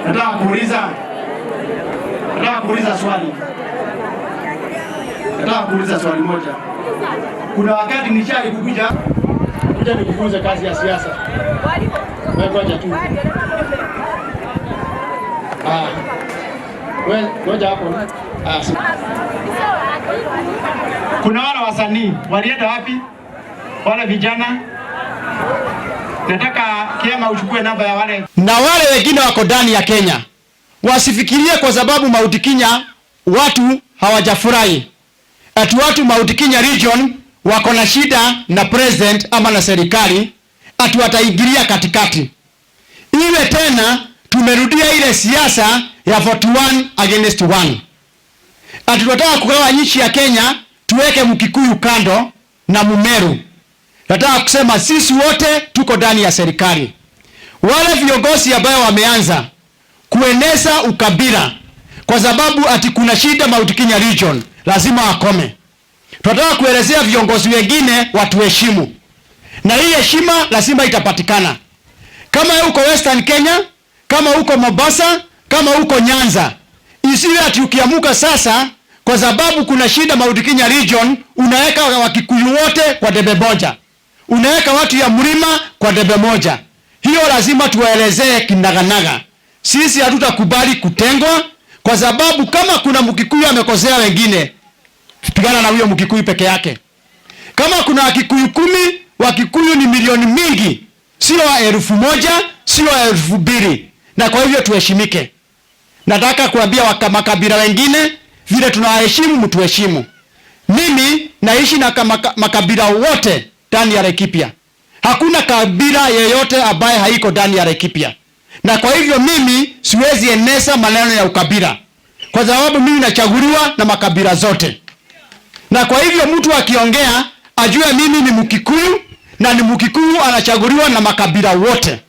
Nataka kuuliza swali. Nataka kuuliza swali moja. Kuna wakati nishai kukuja kuja nikufunze kazi ya siasa. Wewe ngoja tu. Ah. Wewe ngoja hapo. Ah. Kuna wale wasanii walienda wapi? Wale vijana. Nataka Kiema uchukue namba ya wale Na wale wengine wako ndani ya Kenya wasifikirie kwa sababu Mount Kenya watu hawajafurahi, ati watu Mount Kenya region wako na shida na president ama na serikali, ati wataingilia katikati. Iwe tena tumerudia ile siasa ya 41 against 1, ati tunataka kugawa nchi ya Kenya, tuweke Mkikuyu kando na Mumeru. Nataka kusema sisi wote tuko ndani ya serikali. Wale viongozi ambayo wameanza kueneza ukabila kwa sababu ati kuna shida Mount Kenya region, lazima wakome. Tunataka kuelezea viongozi wengine watuheshimu, na hii heshima lazima itapatikana. Kama uko Western Kenya, kama uko Mombasa, kama uko Nyanza, isiwe ati ukiamuka sasa kwa sababu kuna shida Mount Kenya region, unaweka Wakikuyu wote kwa debe moja, unaweka watu ya mlima kwa debe moja. Hiyo lazima tuwaelezee kinaganaga. Sisi hatutakubali kutengwa, kwa sababu kama kuna Mkikuyu amekosea wengine, pigana na huyo Mkikuyu peke yake. Kama kuna Wakikuyu 10, Wakikuyu ni milioni mingi, sio wa 1000, sio wa 2000, na kwa hivyo tuheshimike. Nataka kuambia makabila wengine vile tunawaheshimu, mtuheshimu. Mimi naishi na makabila wote ndani ya Laikipia. Hakuna kabila yeyote ambaye haiko ndani ya Laikipia, na kwa hivyo mimi siwezi eneza maneno ya ukabila, kwa sababu mimi nachaguliwa na makabila zote, na kwa hivyo mtu akiongea ajue mimi ni Mkikuyu na ni Mkikuyu anachaguliwa na makabila wote.